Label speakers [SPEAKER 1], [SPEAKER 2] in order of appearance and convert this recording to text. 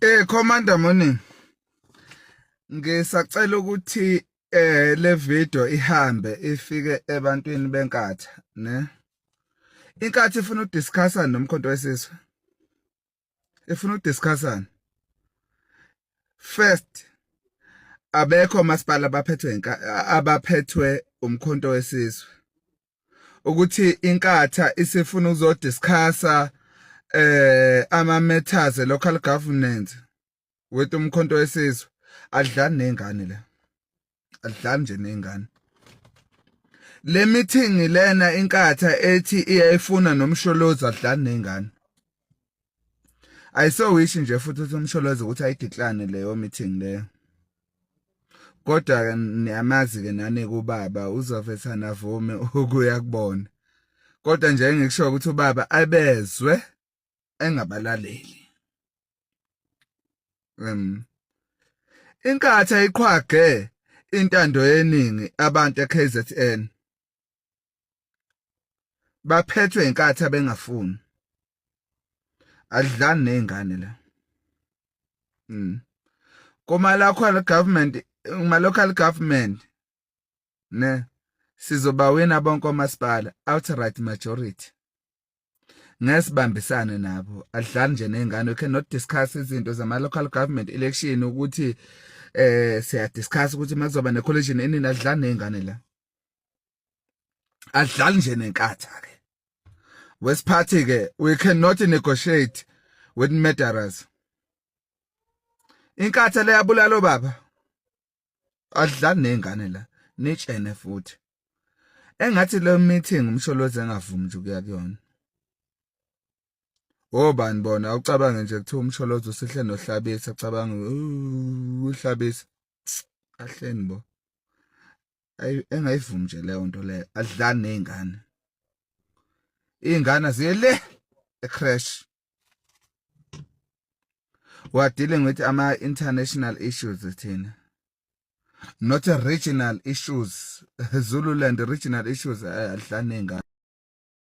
[SPEAKER 1] Commander, morning. Ngisacela ukuthi le video ihambe ifike ebantwini beNkatha, ne. Inkatha ifuna ukudiscussa noMkhonto weSizwe. Ifuna ukudiscussana. First, abekho omasipala abaphethwe abaphethwe uMkhonto weSizwe. Ukuthi iNkatha isifuna ukuzodiscussa ama matters local governance with uMkhonto weSizwe, adlani nezingane la, adlani nje nezingane. Le meeting lena iNkatha ethi iyayifuna noMsholozi, adlani nezingane. Ayisowishi nje futhi ukuthi uMsholozi ukuthi ayidecline leyo meeting leyo, kodwa ke niyamazi ke nani kubaba, uzovethana avume ukuya kubona. Kodwa nje engikusho ukuthi ubaba abezwe engabalaleli. Inkatha iqhwage intando yeningi. Abantu eKZN baphethwe inkatha bengafuni. Adlani nezingane la. Kuma local government, kuma local government ne, sizobawina bonke omasipala outright majority ngesibambisane nabo. Adlali nje nezingane. We cannot discuss izinto zama local government election ukuthi siya discuss ukuthi makuzoba ne coalition inini. Adlali nezingane la, adlali nje neNkatha ke. Wesiphathi ke, we cannot negotiate with murderers. Inkatha leyabulala baba. Adlali nezingane la, nitshene futhi. Engathi le meeting uMsholozi engavumi nje ukuya kuyona. Obani bona? Awucabange nje kuthiwa uMsholozi usihle noHlabisa, acabanga uHlabisa ahleni bo. Ayi, engayivumi nje leyo nto leyo. Adlali nezingane. Izingane ziye le ecreche. We are dealing with ama international issues thina, not regional issues. Zululand regional issues, adlali nezingane.